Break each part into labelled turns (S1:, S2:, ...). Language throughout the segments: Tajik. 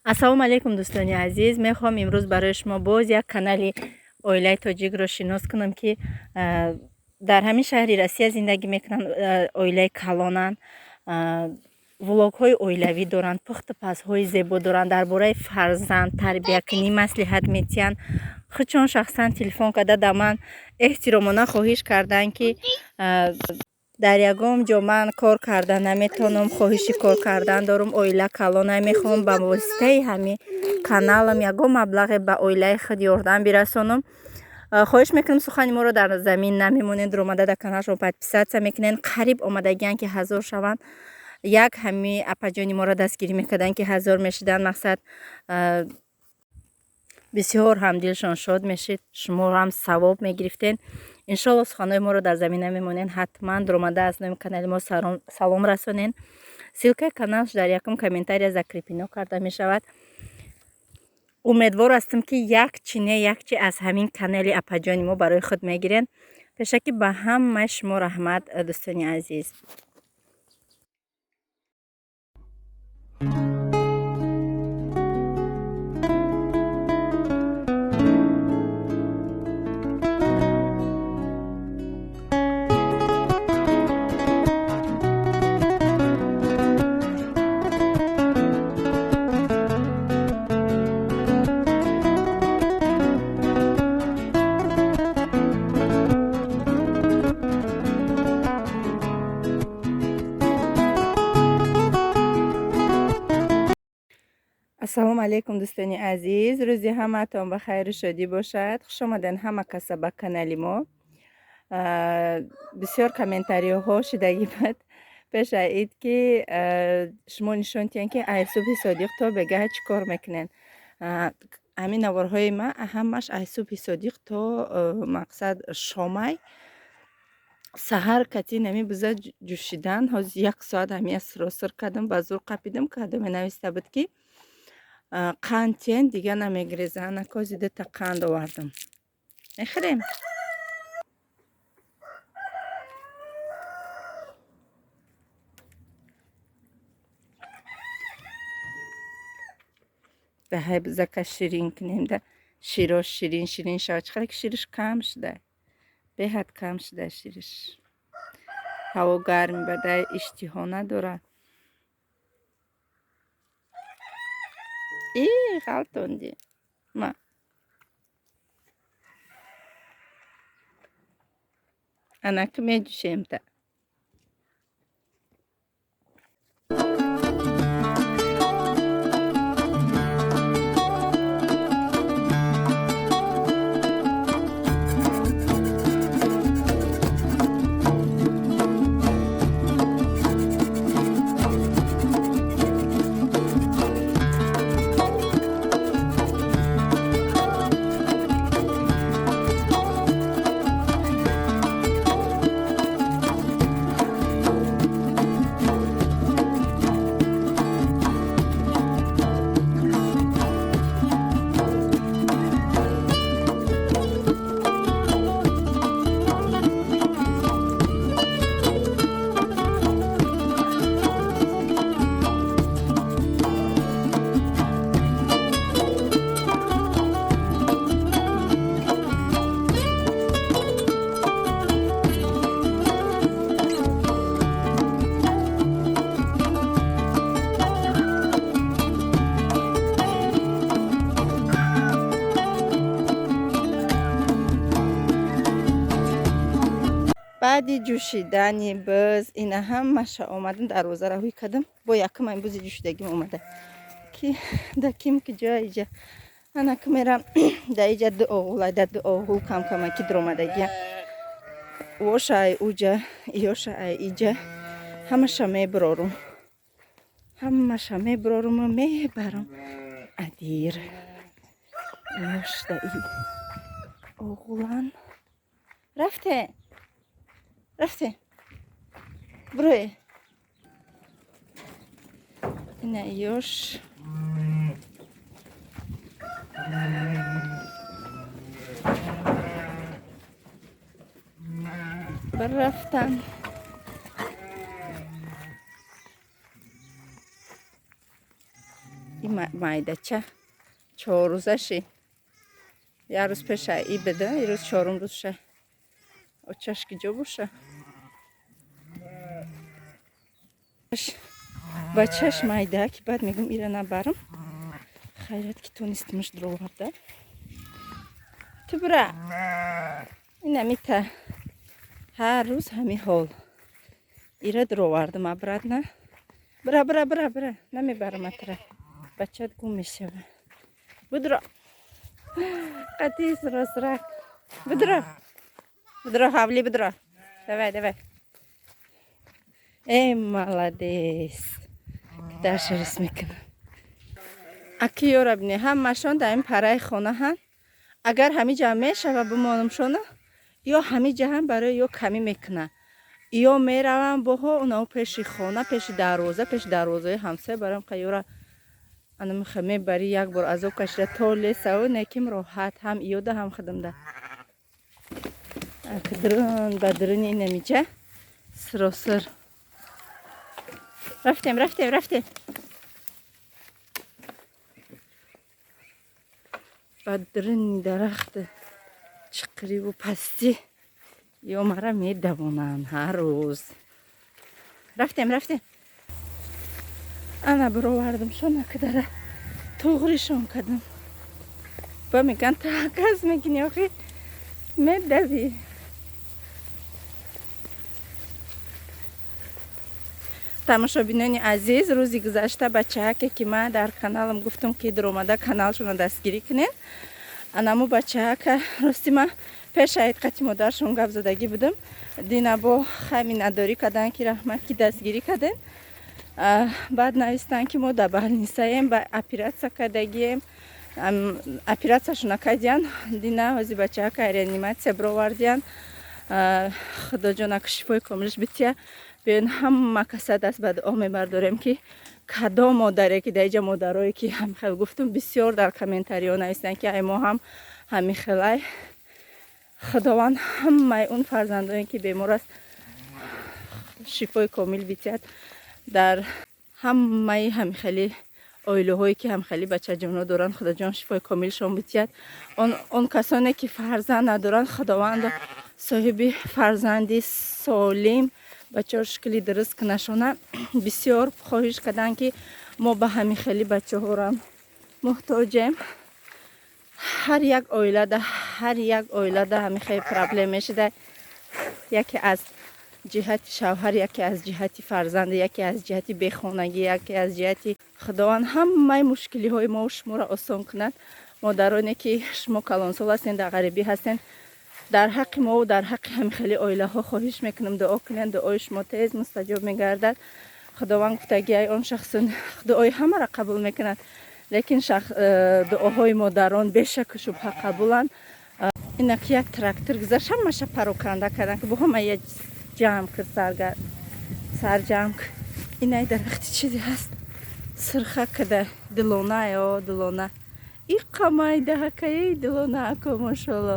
S1: Ассалому алайкум, дӯстони азиз. Мехоҳам имрӯз барои шумо боз як канали оилаи тоҷикро шинос кунам, ки дар ҳамин шаҳри Россия зиндагӣ мекунанд. Оилаи калонанд, влогҳои оилавӣ доранд, пухту пазҳои зебо доранд, дар бораи фарзанд тарбиякунӣ маслиҳат метиҳанд. Худшон шахсан телефон карда да ман эҳтиромона хоҳиш карданд, ки дар ягон ҷо ман кор карда наметавонам, хоҳиши кор кардан дорам, оила калона, мехоҳам ба воситаи ҳамин каналам ягон маблағе ба оилаи худ ёрдам бирасонам. Хоҳиш мекунам, сухани моро дар замин намемонед, омада дар каналшон подписаться мекунед. Қариб омадагиянд, ки 1000 шаванд. Як ҳами апаҷони моро дастгирӣ мекарданд, ки 1000 мешуданд. Мақсад, бисёр ҳам дилшон шод мешид, шумо ҳам савоб мегирифтед. Иншолло, суханҳои моро дар замин намемонед, ҳатман дуромада аз номи канали мо салом расонед. Ссылкаи каналш дар якум комментария закреплено карда мешавад. Умедвор ҳастам, ки як чи не як чи аз ҳамин канали апаҷони мо барои худ мегиред. Пешакӣ ба ҳамаи шумо раҳмат, дӯстони азиз. Ассалому алайкум, дӯстони азиз. Рӯзи ҳамаатон ба хайру шодӣ бошад. Хуш омаден ҳама каса ба канали мо. Бисёр комментариҳо шидагӣ буд пеш аид, ки шумо нишон диҳем, ки ай субҳи содиқ то бегаҳа чӣ кор мекунед. Ҳамин наворҳои ма ҳамаш ай субҳи содиқ то, мақсад, шомай. Саҳар кати нами буза ҷӯшидан, ҳозир як соат ҳамия сиросир кардам, ба зур қапидам. Кадоме нависта буд, ки қанд тен, дига намегиреза. Анакози дута қанд овардам, мехӯрем. Даҳай бузака ширин кунем, да широш ширин ширин шавад. Чӣ қадар ки шириш кам шуда, беҳад кам шуда шириш. Ҳаво гарми бадай, иштиҳо надорад. И ғалтонди ма. Анаки меҷӯшем та. Баъди ҷӯшидани буз ина ҳамаша омадам, дарвозаро ҳуй кардам. Бо якум ин бузи ҷӯшидагим омада, ки да ким ки ҷо иҷа. Анаки мерам, да иҷа ду оғул, да ду оғул камкамаки дуромадагия. Воша ай уҷа, ёша ай иҷа. Ҳамаша мебирорум, ҳамаша мебироруму мебарам адир. Ёшда и оғулан рафте, рафте, бирое. Ина ёш рафтан. И майдача 4 рӯзаши, як рӯз пеша и буда, ирӯз чорум рӯзша. Очаш киҷо боша? Бачаш майда ки, баъд мегум, ира набарам. Хайрат, ки тонистимаш дуроварда. Ту бура, инамита ҳар рӯз ҳамин ҳол. Ира дуровардам обратно. Бира, бира, бира, бира, намебарам атра, бачат гум мешава. Будро, қатис росрак, будро, будро, ҳавли будро. Давай, давай. Э, молодец. Даша рис мекунам. Аки ёра бине, ҳамашон дар ин параи хонаҳанд. Агар ҳамин ҷа мешава, бимонамшона, ё ҳамин ҷаҳам барои ё камӣ мекуна, ё меравам боҳо унао пеши хона, пеши дарвоза, пеши дарвозаи ҳамсоя барам. Қайёра анамиха мебари, як бор азоб кашида то лесау неким роҳат ҳам иёда, ҳам хидмда. Друн ба дуруни инамиҷа сиросир рафтем, рафтем, рафтем. Ба дуруни дарахти чиқириву пастӣ ё мара медавонанд ҳар рӯз. Рафтем, рафтем. Ана, бировардамшон, акдара туғришон кардам. Ба меган таказ мекунӣ, охи медавӣ. Тамошобинони азиз, рӯзи гузашта бачаҳаке, ки ман дар каналам гуфтам, ки дуромада каналшонро дастгирӣ кунед, анаму бачаҳака, рости, ман пешаид қати модаршон гап задагӣ будам. Дина бо хай миннатдорӣ карданд, ки раҳмат, ки дастгирӣ кардем. Баъд навистанд, ки мо дар больницаем, ба оператсия кардагием. Оператсияшона кардиян дина, ҳози бачаҳака реаниматсия бировардиян. Худоҷона, шифои комилш бития. Биён, ҳама каса даст ба дуо мебардорем, ки кадом модаре, ки дар иҷа модарое, ки ҳамхел гуфтум, бисёр дар комментариҳо навистанд, ки ай мо ҳам ҳамихелай. Худованд ҳамаи он фарзандое, ки бемор аст, шифои комил битиҳад. Дар ҳамаи ҳамихели оилаҳое, ки ҳамхели бачаҷоно доранд, Худоҷон шифои комилшон битиҳад. Он касоне, ки фарзанд надоранд, Худованд соҳиби фарзанди солим, бачаҳо шукли дуруст кунашона. Бисёр хоҳиш карданд, ки мо ба ҳамин хели бачаҳорам муҳтоҷем. Ҳар як оилада, ҳар як оилада ҳамин хели проблем мешуда: яке аз ҷиҳати шавҳар, яке аз ҷиҳати фарзанд, яке аз ҷиҳати бехонагӣ, яке аз ҷиҳати. Худованд ҳамаи мушкилиҳои мову шуморо осон кунад. Модароне, ки шумо калонсол ҳастен, дар ғарибӣ ҳастен, дар ҳаққи мову дар ҳаққи ҳамихели оилаҳо хоҳиш мекунам, дуо кунед. Дуои шумо тез мустаҷоб мегардад. Худованд гуфтагиай, он шахс дуои ҳамаро қабул мекунад, лекин дуоҳои модарон бешаку шубҳа қабуланд. Инак, як трактор гузашт, ҳамаша пароканда кардан, ки бо ҳама я ҷамъ кир, сарҷамъ. Инай дарахти чизе ҳаст, сирха када, дилона ё дилона иқа майдаҳакаи дилона ако, мошолло.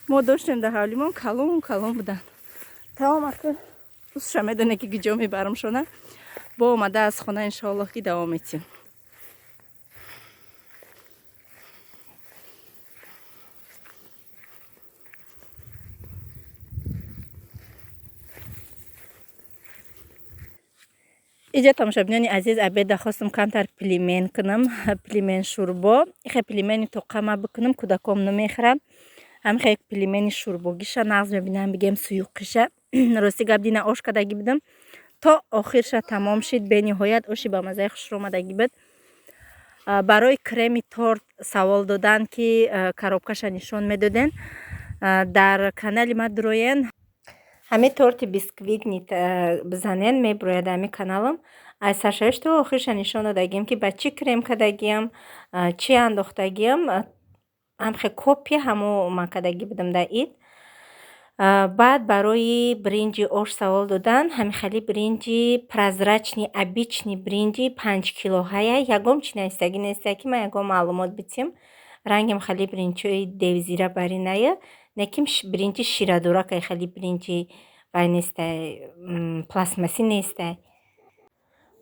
S1: Мо доштем дар ҳавлимон, калон калон буданд. Тамом, ака усша медоне, ки гиҷо мебарамшона. Бо омада аз хона, иншоаллоҳ, ки давом метиҳем. Иҷа, тамошобинони азиз, обеда хостум камтар пельмень кунам, пельмень шӯрбо. Ихе пельмени тоқама бикунам, кӯдаком намехӯрам. Ҳамихе пельмени шӯрбогиша нағз мебинам, бигем, суюқиша. Рости гап, дина ош кардагӣ будам, то охирша тамом шид. Бениҳоят оши ба маззаи хушро омадагӣ буд. Барои креми торт савол доданд, ки коробкаша нишон медоден. Дар канали ма дуроен, ҳамин торти бисквитный бизанен, мебурояд ҳамин каналам. Аз саршавиш то охирша нишон додагием, ки ба чӣ крем кардагиам, чӣ андохтагиам. Ҳамхе копия ҳамо ман кардагӣ будам дар ид. Баъд барои бринҷи ош савол доданд. Ҳамин хели бринҷи прозрачный, обычный бринҷи 5 килоҳая. Ягон чи навистагӣ нестая, ки ман ягон маълумот битиҳам. Рангам хеле бринҷҳои девзира бариная, лекин бринҷи ширадоракай, хеле бринҷи вай нестай, пластмассӣ нестай.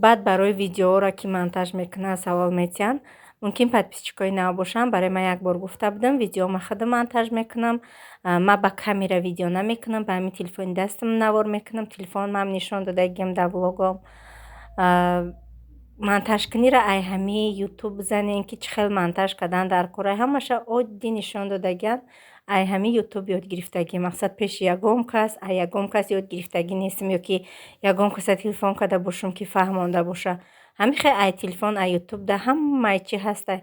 S1: Баъд барои видеоро ки монтаж мекунад савол метиҳанд. Мумкин подписчикои нав бошанд. Барои ман як бор гуфта будам, видео ма худам монтаж мекунам. Ман ба камера видео намекунам, ба ҳамин телефони дастам навор мекунам. Телефон мам нишон додагиам дар влогом. Монтажкуниро ай ҳами ютуб бизанем, ки чӣ хел монтаж кардан дар кора. Ҳамаша оддӣ нишон додагианд. Ай ҳами ютуб ёд гирифтагӣ. Мақсад пеши ягон кас, ай ягон кас ёд гирифтагӣ нестам ё ки ягон каса телефон карда бошам, ки фаҳмонда боша. Ҳами хел ай телефон, ай ютуб да ҳамаи чӣ ҳаста.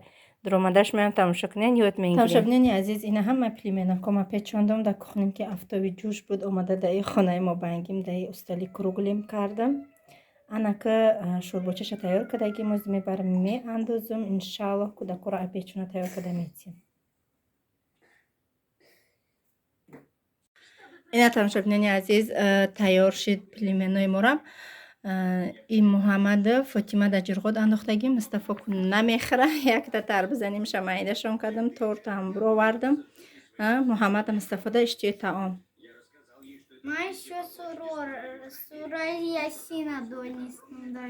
S1: Дуромадаш меоям тамошо кунен, ёд мегирем. Тамошобинони азиз, ина ҳама племенако ма печондам дар кухнем, ки афтоби ҷӯш буд, омада даи хонаи мо бангим, даи устали круглим кардам. Анака шӯрбочаша тайёр кардагим, оз мебарам меандозум, иншааллоҳ кӯдакоро апечона тайёр карда метиҳем. Ина тамошобинони азиз, тайёр шид племенои морам. Ин Муҳаммад Фотима дар ҷирғот андохтагим, Мустафо намехӯра, якта тарбуза нимша майдашон кардам, тортам бировардам. Муҳаммада Мустафода иштиёи таом.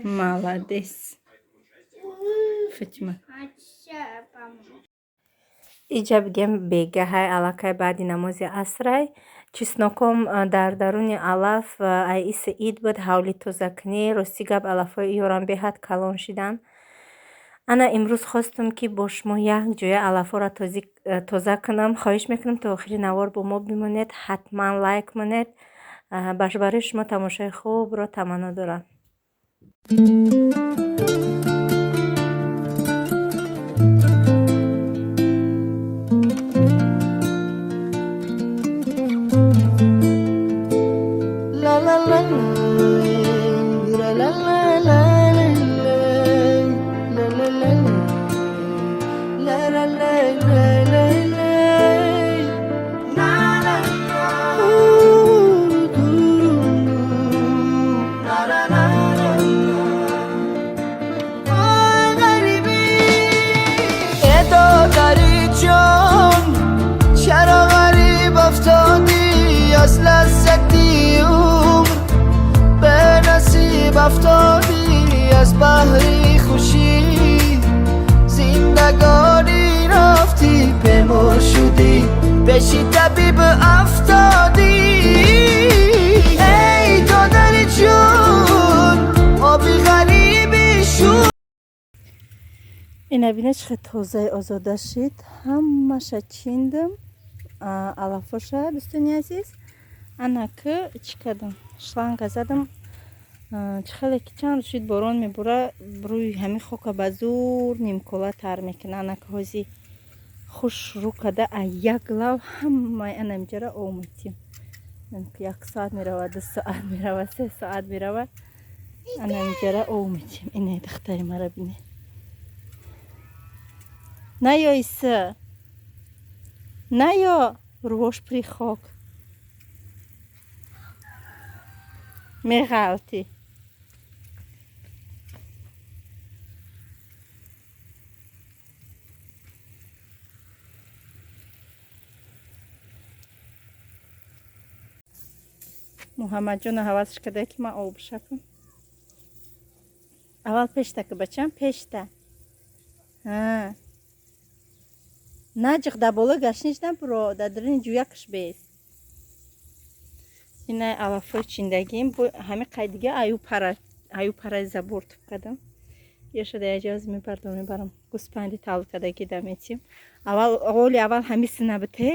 S1: Молодец. Фотима. Иҷа бигем бегаҳай аллакай баъди намози асрай. Чесноком дар даруни алаф ай иси ид буд, ҳавли тозакунӣ. Рости гап, алафҳои ёрам беҳад калон шиданд. Ана имрӯз хостум, ки бо шумо як ҷоя алафҳоро тоза кунам. Хоҳиш мекунам, то охири навор бо мо бимонед, ҳатман лайк монед. Барои шумо тамошои хубро таманно дорам.
S2: افتادی از بحری خوشی زندگانی رفتی بیمار شدی پیشی طبیب افتادی ای دادر جون آبی غریبی شد.
S1: Ина бинед, чӣ хел тозаи озода шид. Ҳамаша чиндам алафоша, дӯстони азиз. Анаки чӣ кардам? Шланга задам. Чӣ хеле ки чанд шид борон мебура, рӯи ҳамин хока ба зур нимкола тар мекунад. Анаки ҳози хушрӯ карда, а як лав ҳамаи анамиҷара об метиҳем. Як соат меравад, 2 соат меравад, 3 соат меравад, анамиҷара об метиҳем. Ина духтари мара бинед. Наё, иса, наё, рӯош при хок меғалтӣ. Муҳаммадҷона ҳавасш карда, ки ман об шакам. Аввал пешта ки, бачам, пешта. Наҷиқ, дар боло гаштниш набуро, дар даруни ҷӯякаш бес. Ина алафҳои чиндагим, ҳами қайдига аю параи забор туп кардам. Ёшада яҷоз мебардом, мебарам. Гӯспанди талкадаги да метиҳем. Аввал оли аввал ҳами синабите,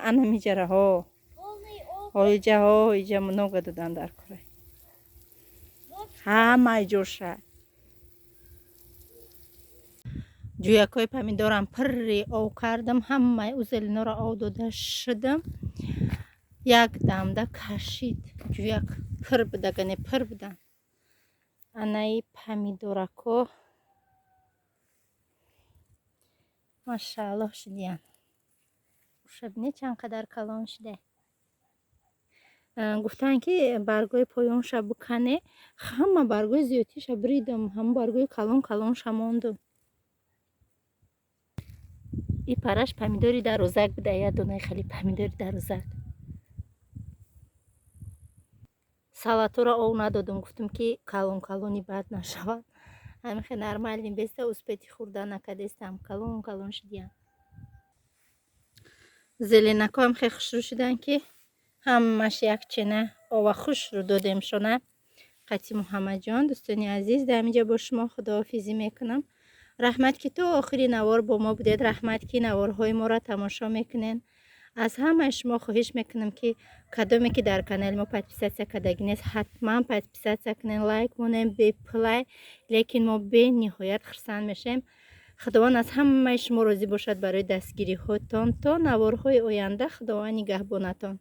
S1: ана миҷараҳо. Иҷа ҳо, иҷа много додан дар кора. Ҳамаи ҷоша. Ҷӯякҳои помидорам пирри об кардам, ҳамаи узелиноро об дода шудам. Як дамда кашид. Ҷӯяк пир будагане, пир будан. Анаи помидорако машааллоҳ шудиян. Уша бинед, чанд қадар калон шуда. Гуфтанд, ки баргҳои поёнша букане. Ҳама баргҳои зиёдтиша бридам, ҳама баргҳои калон калонша мондум. И параш помидори дарозак буда, як донаи хеле помидори дарозак. Салатҳоро ов надодум, гуфтум, ки калон калони бад нашавад. Ҳамихе нормальный беста, успеть хӯрда накардестам, калон калон шудиян. Зеленакҳо ҳам хеле хушрӯ шуданд, ки ҳамаш якчена ова хушрӯ додемшона қати Муҳаммадҷон. Дӯстони азиз, дар ҳаминҷа бо шумо худоҳофизӣ мекунам. Раҳмат, ки то охири навор бо мо будед. Раҳмат, ки наворҳои моро тамошо мекунед. Аз ҳамаи шумо хоҳиш мекунам, ки кадоме ки дар канали мо подписаться кардагӣ нест, ҳатман подписаться кунед, лайк монем. Бепулай, лекин мо бениҳоят хурсанд мешавем. Худованд аз ҳамаи шумо розӣ бошад барои дастгириҳотон. То наворҳои оянда, Худованд нигаҳбонатон.